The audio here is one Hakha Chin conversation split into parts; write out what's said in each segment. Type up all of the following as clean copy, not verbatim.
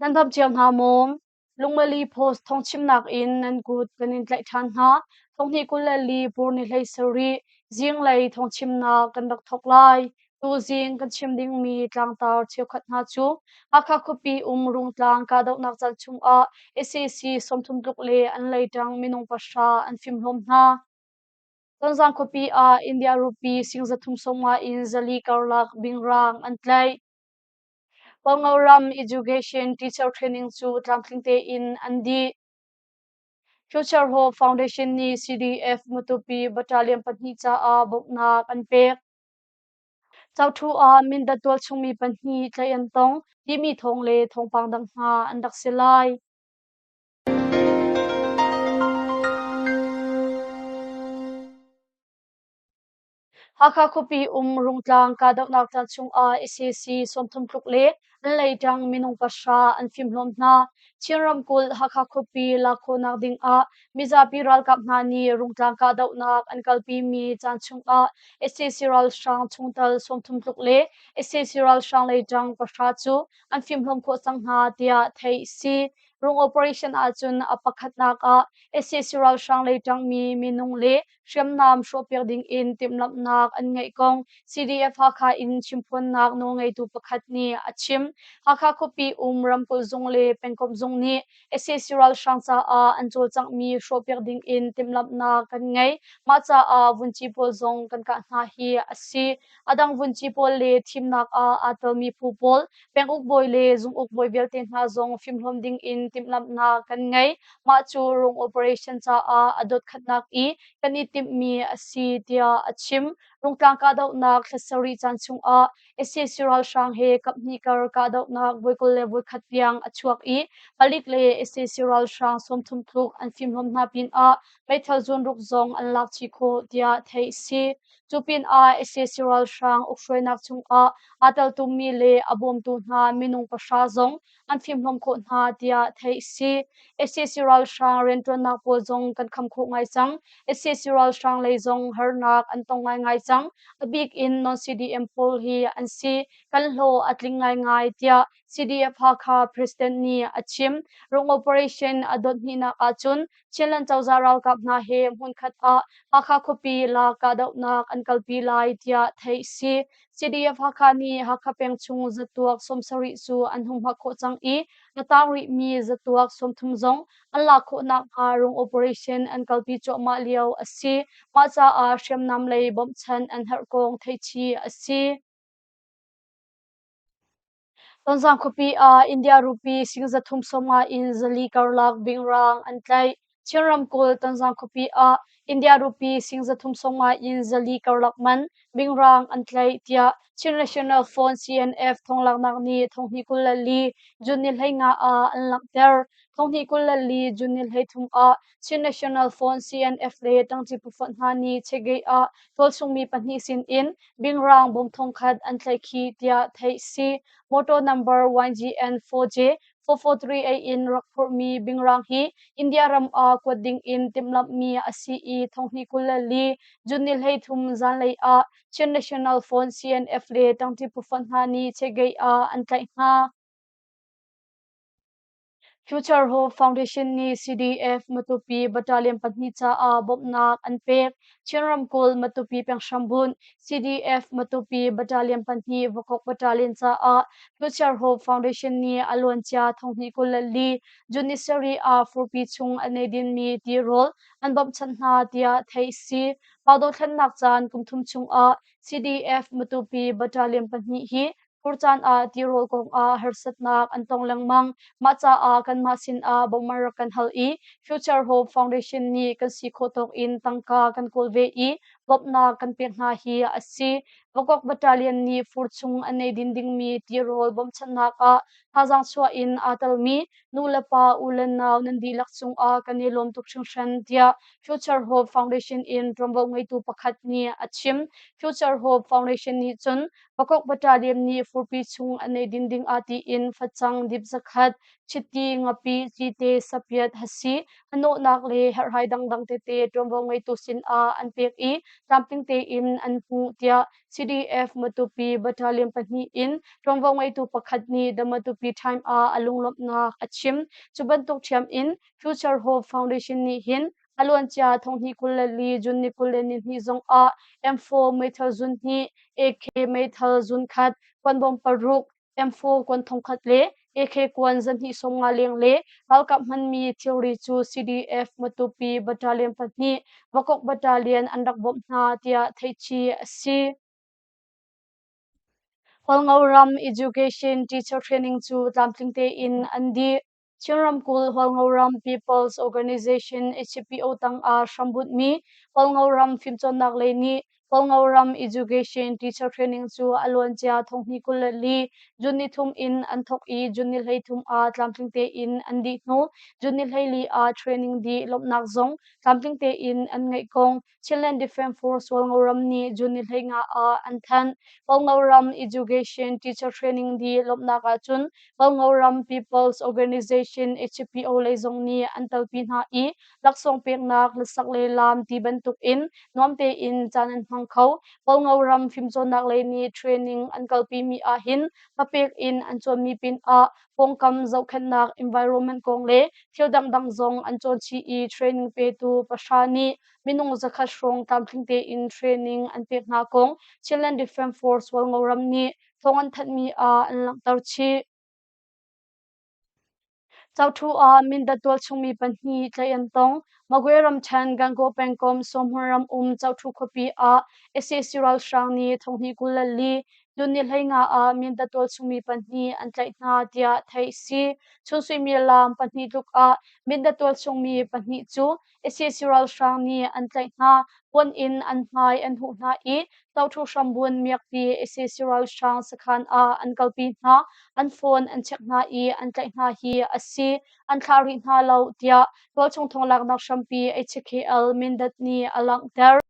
Nan dam cio hna maw? Lungmali Post thawngchimnak in nan kut kan in tlaih ṭhan hna. Thonghnih 24 Pur ni 17 zinglei thawngchimnak kan rak thawk lai. Tuzing kan chim dingmi tlangtar cheukhat hna cu Hakha khuapi um Rungtlang kahdohnak caan chungah sac 30 tluk le an leiṭang minung pahra an fimhlawm hna. Tonzang khuapi ah India rupee sing 350 in 400 karlak bingrang an tlaih. Hualngo ram Education Teacher Training cu tlamtling tein an dih. Future Hope Foundation nih CDF Matupi Battalion pahnih caah bawmhnak an pek. Cauṭhu ah Mindat tualchung mi pahnih tlaih an tong timi thawng le thawngpang dang hna an rak si lai. Hakha khuapi um Rungtlang kahdohnak caan chungah sac 30 tluk le an leiṭang minung pahra an fimhlawm hna. Chin ramkulh Hakha khuapi lak khawhnak ding ah mizapi ralkap hna nih Rungtlang kahdohnak an kalpimi caan chungah sac ralhrang chungtel 30 tluk le sac ralhrang leiṭang pahra cu an fimhlawm khawh cang hna tiah theih a si. Rung operation ahcun a pakhatnak ah sac ralhrang leiṭangmi minung le hriamnam hrawhpiak ding in timhlamhnak an ngeih kong CDF Hakha in chimphuannak nawlngeitu pakhat nih a chim. Hakha khuapi um ramkulh zung le pengkomh zung nih sac ralhrang caah an cawlcanghmi hrawhpiak ding in timhlamhnak kan ngei. Mah caah vunci pawl zong kan kah hna hi a si. A dang vunci pawl le thimnak ah aa telmi phu pawl, penguk bawi le zunguk bawi vialte hna zong fimhlawm ding in timhlamhnak kan ngei. Mah cu rung operation caah a dotkhatnak i kan i timhmi a si tiah a chim. Rungtlang kahdohnak thla sarih caan chungah sac ralhrang he kaphnih kar kahdohnak voi 21 tiang a chuak i palik le sac ralhrang 30 tluk an fimhlawm hna pinah meithal zunruk zong an lak chih khawh tiah theih a si. Cu pinah sac ralhrang ukhruainak chungah aa teltummi le a bawmtu hna minung pahra zong an fimhlawm khawh hna tiah theih a si. sac ralhrang rianṭuannak pawl zong kan kham khawh ngai cang. sac ralhrang lei zong harnak an tong ngaingai cang. A bik in non-CDM pawl hi an si. Kan hlawh a tling ngaingai tiah CDF Hakha President nih a chim. Rung operation a dot hnihnak ahcun Chinland cozah ralkap hna he hmunkhat ah Hakha khuapi la kahdohnak an kalpi lai tiah theih a si. CDF Hakha nih Hakha peng chung zatuak 70 cu an hung hmak khawh cang i a tang rihmi zatuak 30 zong an lak khawh nakhnga rung operation an kalpi cuahmah lio a si. Mah caah hriamnam lei bawmhchanh an herh kong theihchih a si. Tonzang khuapi ah India rupee sing 350 in 400 karlak bingrang an tlaih. Chin ramkulh Tonzang khuapi ah India rupee sing 350 in 400 karlak man bingrang an tlaih tiah Chin National Front CNF thawnglaknak nih thonghnih 24 June ni 15 ah an langhter. Thonghnih 24 June ni 33 ah Chin National Front CNF le ṭangṭi phufonh hna nih Chegei ah tualchungmi pahnih sin in bingrang bawm thongkhat an tlaihkhih tiah theih si. Motor number YGN 4J 4438 in rak phurhmi bingrang hi India ram ah kuat ding in timhlamhmi a si i thonghnih 24 June ni 33 zanlei ah Chin National Front CNF le ṭangṭi phufonh hna nih Chegei ah an tlaih hna. Future Hope Foundation nih CDF Matupi Battalion pahnih caah bawmhnak an pek. Chin ramkulh Matupi peng hrambunh CDF Matupi Battalion pahnih Vakok Battalion caah Future Hope Foundation nih a luancia thonghnih 24 June ni sarih ah furpi chung an eidinmi tirawl an bawmhchanh hna tiah theih a si. Mah dothlennak caan kum thum chungah CDF Matupi Battalion pahnih hi Fur caan ah tirawl kongah harsatnak an tong lengmang. Mah caah kanmah sinah bawmh rak kan hal i Future Hope Foundation nih kan si khawh tawk in tangka kan kawl ve i bawmhnak kan pek hna hi a si. Vakok Battalion nih fur chung an eidin dingmi tirawl bawmhchanhnak ah thazaang chuah in aa telmi nu le pa, u le nau nan dihlak cungah kan i lawm tuk hringhran tiah Future Hope Foundation in ṭuanvo ngeitu pakhat nih a chim. Future Hope Foundation nih cun Pakok Battalion nih furpi chung an eidin ding ah tiin facang dip zakhat, chiti, ngapi, cite, sapiat, hasi, hanawhnak le herhhai dangdang tete ṭuanvo ngeitu sinah an pek i tlamtling tein an hmuh tiah CDF. CDF Matupi Battalion pahnih in ṭuanvo ngeitu pakhat nih The Matupi Time ah a lunglawmhnak a chim. Cu bantuk ṭhiam in Future Hope Foundation nih hin a luancia thonghnih 24 June ni 22 zong ah M4 meithal zun hnih, AK meithal zun khat, kuanbawm paruk, M4 kuan thongkhat le AK kuan zahnih 50 leng le ralkap hmanmi thilri cu CDF Matupi Battalion pahnih, Vakok Battalion an rak bawmh hna tiah theihchih a si. Hualngo ram Education Teacher Training cu tlamtling tein an dih. Chin ramkulh Hualngo ram People's Organization HPO tangah hrambunhmi Hualngo ram fimcawnnak lei nih Hualngo ram Education Teacher Training cu a luancia thonghnih 24 June ni thum in an thawk i June ni 33 ah tlamtling tein an dih hnu June ni 14 ah training dih lawmhnak zong tlamtling tein an ngeih kong Chinland Defence Force Hualngo ram nih June ni 15 ah an thanh. Hualngo ram Education Teacher Training dih lawmhnak ahcun Hualngo ram People's Organization HPO lei zong nih an telpi hna i laksawng peknak, hlasak le laam ti bantuk in nuam tein caan an hmang kho. Hualngo ram fimcawnnak lei nih training an kalpimi ahhin papek in an cawnmi pinah pawngkam zohkhenhnak environment kong le thil dangdang zong an cawn chih i training petu pahra nih minung 100 hrawng tlamtling tein training an pek hna kong Chinland Defence Force Hualngo ram nih thawng an thanhmi ah an langhter chih. Cauṭhu ah Mindat tualchung mi pahnih tlaih an tong. Magwe ramṭhen Gangaw pengkomh Sawhmun ram um Cauṭhu khuapi ah sac ralhrang nih thonghnih 24 June ni 15 ah Mindat tualchung mi pahnih an tlaih hna tiah theih a si. Chun suimilam pahnih tluk ah Mindat tualchung mi pahnih cu sac ralhrang nih an tlaih hna. Puan in an hmai an huh hna i Toṭhu hrambun miakpi sac ralhrang sakhan ah an kalpi hna. An phone an check hna i an tlaih hna hi a si. An thlah rih hna lo tiah tualchung thonglaknak hrampi HKL Mindat nih a langhter.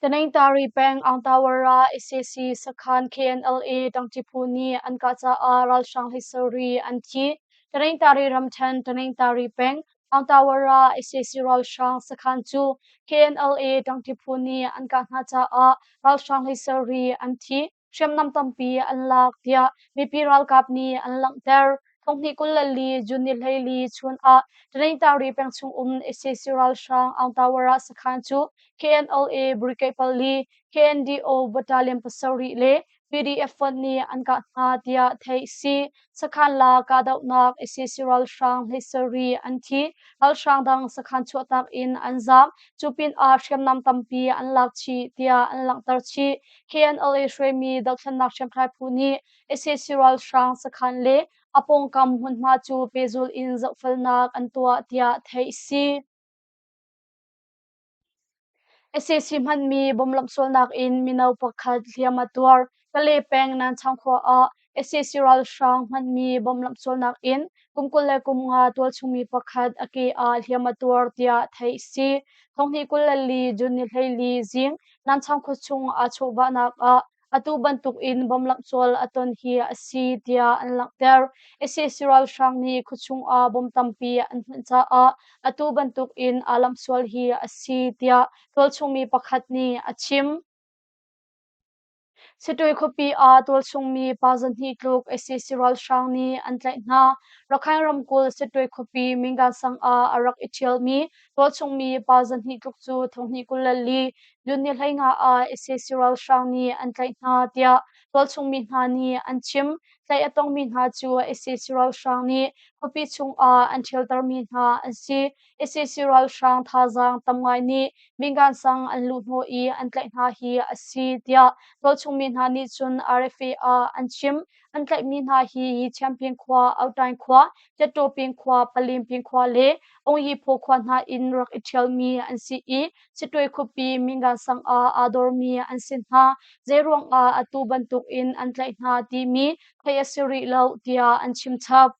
Taningtari peng Aungtawara sac sakhan KNLA ṭangṭi phu nih an kah caah ralhrang hleisarih an thi. Taningtari ramṭhen Taningtari peng Aungtawara sac ralhrang sakhan cu KNLA ṭangṭi phu nih an kah hna caah ralhrang hleisarih an thi. Hriamnam tampi an lak tiah mipi ralkap nih an langhter. Thonghnih 24 June ni 14 chun ah Taningtari pengchung um sac ralhrang Aungtawara sakhan cu KNLA Brigade pali, KNDO Battalion pasarih le PDF fonh nih an kah hna tiah theih a si. Sakhan la kahdohnak sac ralhrang hleisarih an thi. Ralhrang dang sakhan chuahtak in an zaam. Cu pinah hriamnam tampi an lak chih tiah an langhter chih. KNLA hruaimi dohthlennak hriamtlai phu nih sac ralhrang sakhan le a pawngkam hmunhma cu pehzulh in zohfelnak an tuah tiah theih a si. Sac hmanmi bomb lamhsualnak in mino pakhat hliam a tuar. Kale peng Nanchang khua ah sac ralhrang hmanmi bomb lamhsualnak in kum 25 tualchung mi pakhat a ke ah hliam a tuar tiah theih a si. Thonghnih 24 June ni 14 zing Nanchang khuachung aa chawhvahnak ah atu bantuk in bomb lamhsual a ton hi a si tiah an langhter. Sac ralhrang nih khuachung ah bomb tampi an hmanh caah atu bantuk in aa lamhsual hi a si tiah tualchung mi pakhat nih a chim. Siṭuai khuapi ah tualchung mi pa 200 tluk sac ralhrang nih an tlaih hna. Rakhine ramkulh Siṭuai khuapi Mingan sang ah a rak i ṭhialmi tualchung mi pa 200 tluk cu thonghnih 24 June ni 15 ah sac ralhrang nih an tlaih hna tiah tualchung mi hna nih an chim. Tlaih a tongmi hna cu sac ralhrang nih khuapi chungah an ṭhialtermi hna an si. Sac ralhrang thazaang tam ngai nih Mingan sang an luh hnawh i an tlaih hna hi a si tiah tualchung mi hna nih cun RFA ah an chim. An tlaihmi hna hi Yichianping khua, Autain khua, Tettawping khua, Palimping khua le Ongyi-phaw khua hna in rak i ṭhialmi an si i Siṭuai khuapi Mingan sang ah aa dormi an si hna. Zeiruang ah atu bantuk in an tlaih hna timi theih a si rih lo tiah an chim chap.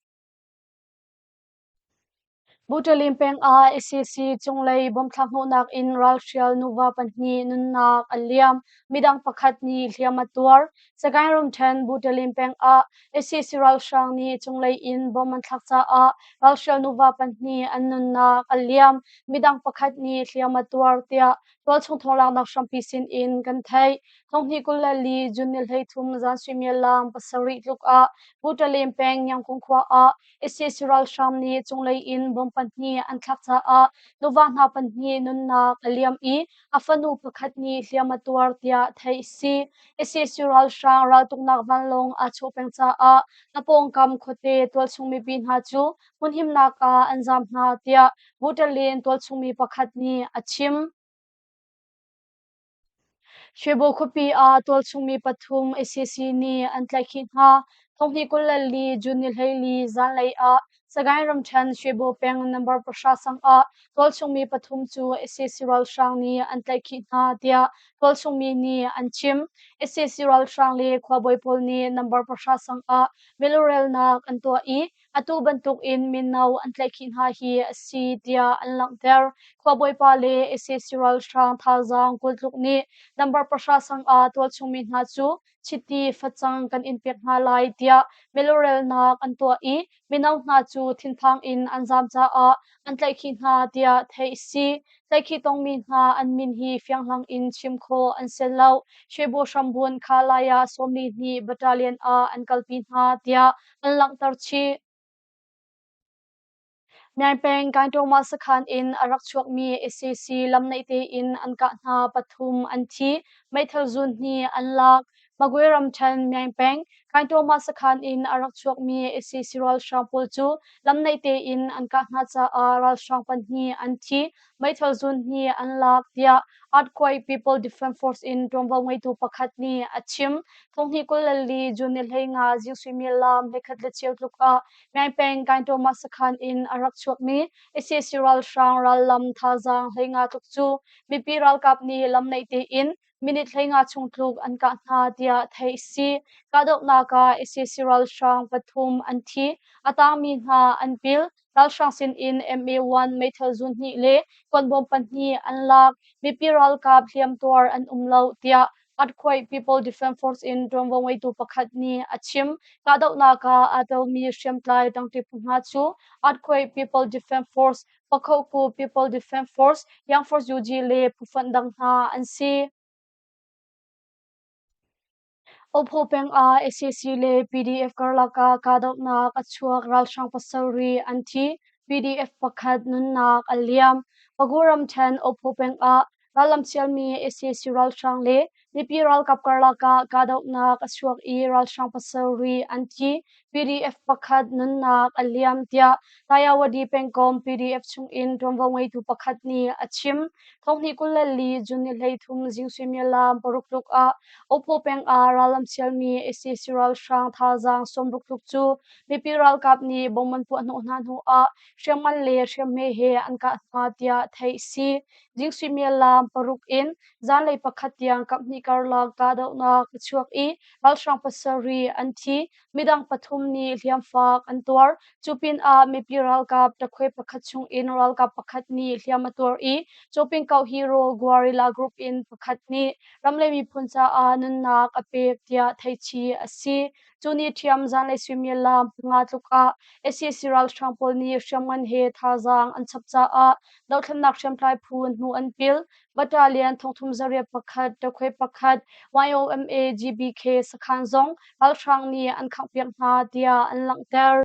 Buṭalim peng ah sac cunglei bomthlak hnawhnak in ralhrial nuva pahnih nunnak an liam. Midang pakhat nih hliam a tuar. Sagaing ramṭhen Buṭalim peng ah sac ralhrang nih cunglei in bom an thlak caah ralhrial nuva pahnih an nunnak an liam. Midang pakhat nih hliam a tuar tiah tualchung thawnglaknak hrampi sin in kan theih. Thonghnih 24 June ni 13 zan suimilam 7 tluk ah Buṭalim peng Nyangkung khua ah sac ralhrang nih cunglei in bomb pahnih an thlak caah nuva hna pahnih nunnak a liam i a fanu pakhat nih hliam a tuar tiah theih a si. sac ralhrang raltuknak vanlawng aa chawh peng caah a pawngkam khuate tualchung mipi hna cu hmunhimnak ah an zaam hna tiah Buṭalin tualchungmi pakhat nih a chim. Shwebo khuapi ah tualchungmi pathum sac nih an tlaihkhih hna. Thonghnih 24 June ni 14 zanlei ah Sagaing ramṭhen Shwebo peng number 10 sang ah tualchungmi pathum cu sac ralhrang nih an tlaihkhih hna tiah tualchungmi nih an chim. sac ralhrang le khuabawi pawl nih number 10 sang ah milurelnak an tuah i Atu bantukin mino an tlaihkhih hna hi a si tiah an langhter. Khuabawipa le sac ralhrang thazaang 20 tluk nih number 10 sang ah tualchungmi hna cu chiti facang kan in pek hna lai tiah milurelnak an tuah i mino hna cu thinphang in an zaam caah an tlaihkhih hna tiah theih a si. Tlaihkhih tongmi hna an min hi fianghlang in chim khawh an si lo. Shwebo hrambun Khalaya 42 Battalion ah an kalpi hna tiah an langhter chih. Myaing peng Kaingtawma sakhan in a rak chuakmi sac lamnaih tein an kah hna pathum an thi, meithal zun hnih an lak. Magwe ramṭhen Myaing peng Kaingtawma sakhan in a rak chuakmi sac ralhrang pawl cu lamnaih tein an kah hna caah ralhrang pahnih an thi, meithal zun hnih an lak tiah Earthquake People Defense Force in ṭuanvo ngeitu pakhat nih a chim. Thonghnih 24 June ni 15 zing suimilam 11:15 tluk ah Myaing peng Kaingtawma sakhan in a rak chuakmi sac ralhrang rallam thazaang 15 tluk cu mipi ralkap nih lamnaih tein minute 15 chung tluk an kah hna tiah theih a si. Kahdohnak ah sac ralhrang pathum an thi, a tangmi hna an pil. Ralhrang sinin MA1 meithal zun hnih le kuanbawm pahnih an lak. Mipi ralkap hliamtuar an um lo tiah Earthquake People Defense Force in ṭuanvo ngeitu pakhat nih a chim. Kahdohnak ah aa telmi hriamtlai ṭangṭi phu hna cu Earthquake People Defense Force, Pakhoku People Defense Force, Young Force UG le phufonh dang hna an si. Opho peng ah sac le PDF karlak ah kahdohnak a chuak ralhrang pasarih an thi, PDF pakhat nunnak a liam. Pagu ramṭhen Opho peng ah rallam sialmi sac ralhrang le mipi ralkap karlak ah kahdohnak a chuak i ralhrang pasarih an thi, PDF pakhat nunnak a liam tiah Tayawadi pengkomh PDF chungin ṭuanvo ngeitu pakhat nih a chim. Thonghnih 24 June ni 33 zing suimilam 6 tluk ah Opho peng ah rallam sialmi sac ralhrang thazaang 60 tluk cu mipi ralkap nih bom an puah hnawh hna hnu ah hriamngan le hriamhme he an kah hna tiah theih a si. Zing suimilam 6 in zanlei 1 tiang kaphnih karlak kahdohnak a chuak i ralhrang pasarih an thi. Midang pathum nih hliamfak an tuar. Cu pinah mipi ralkap ṭakhuai pakhat chungin ralkap pakhat nih hliam a tuar i Cawpingkoh Hero Guerrilla Group in pakhat nih ram le miphun caah nunnak a pek tiah theihchih a si. Cu ni ṭhiam zanlei suimilam 5 tluk ah sac ralhrang pawl nih hriamngan he thazaang an chap caah dothlennak hriamtlai phu hnu an pil. Battalion 3801, ṭakhuai pakhat, YOMA GBK sakhan zong ralhrang nih an khanghpiak hna tiah an langhter.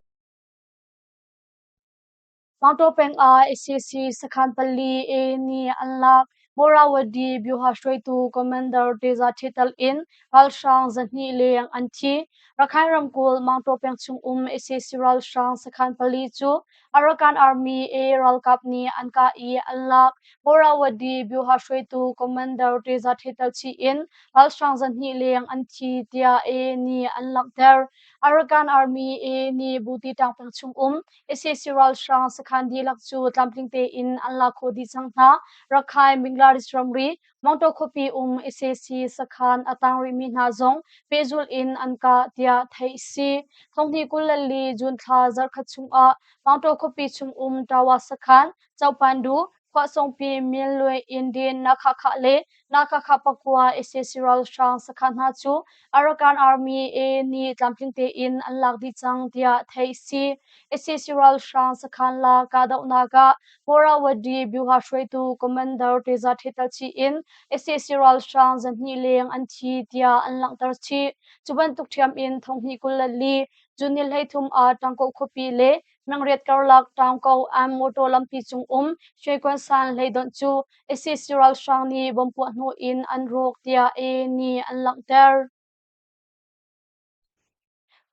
Mangtaw peng ah sac sakhan pali A nih an lak. Morawadi Byuha hruaitu Commander Teza Ṭhital in ralhrang 200 leng an thi. Rakhine ramkulh Mangtaw peng chung um sac ralhrang sakhan pali cu Arakan Army A ralkap nih an kah i an lak. Morawadi Byuha hruaitu Commander Teza Ṭhital chih in ralhrang 200 leng an thi tiah A nih an langhter. Arakan Army A nih Buti ṭangpeng chung um sac ralhrang sakhan dihlak cu tlamtling tein an lak khawh dih cang hna. Rakhine Bangladesh ramri Mawngtaw khuapi um sac sakhan a tang rihmi hna zong pehzulh in an kah tiah theih a si. Thonghnih 24 June thla zarhkhat chungah Mawngtaw khuapi chung um Tawa sakhan, Cohpandu, Khuahsongpi, Minlue, Indin, Nakhakhah le Nakhakhah pakua sac ralhrang sakhan hna cu Arakan Army A nih tlamtling tein an lak dih cang tiah theih a si. Sac ralhrang sakhan la kahdohnak ah Morawadi Byuha hruaitu Commander Teza Ṭhetal chih in sac ralhrang zahnih leng an thi tiah an langhter chih. Cu bantuk ṭhiam in thonghnih 24 June ni 33 ah Tangkoh khuapi le Mengriat karlak Taungko an motor lampi cung um Shweguansan hleidonh cu sac ralhrang nih bomb puah hnu in an rawk tiah AA nih an langhter.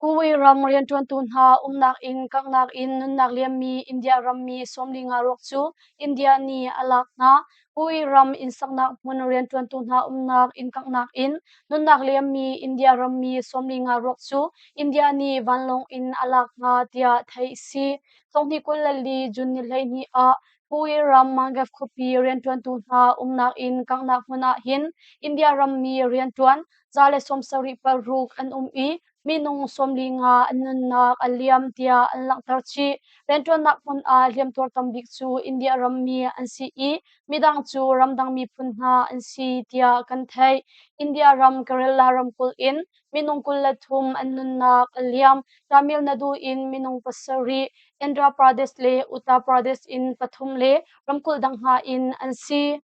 Kuwait ram rianṭuantu hna umnak inn kanghnak in nunnak liammi India rammi 45 ruak cu India nih a lak hna. Kuwait ram inn saknak hmun rianṭuantu hna umnak inn kanghnak in nunnak liammi India rammi 45 ruak cu India nih vanlawng in a lak hna tiah theih a si. Thonghnih 24 June ni 12 ah Kuwait ram Mangav khuapi rianṭuantu hna umnak inn kanghnak hmun ah hin India rammi rianṭuan 176 an um i minung 45 an nunnak a liam tiah an langhter chih. Rianṭuannak hmun ah hliamtuar tambik cu India rammi an si i midang cu ramdang miphun hna an si tiah kan theih. India ram Kerala ramkulh in minung 23 an nunnak a liam. Tamil Nadu in minung pasarih, Andhra Pradesh le Uttar Pradesh in pathum le ramkulh dang hna in an si.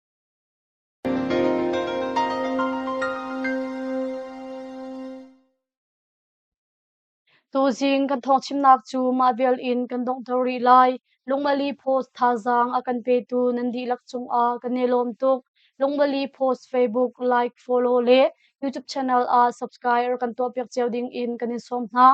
Tuzing kan thawngchimnak cu mah vial in kan donghter rih lai. Lungmali Post thazaang a kan petu nan dihlak cungah kan i lawm tuk. Lungmali Post Facebook like, follow le YouTube channel ah subscribe kan tuahpiak cio ding in kan in sawm hna.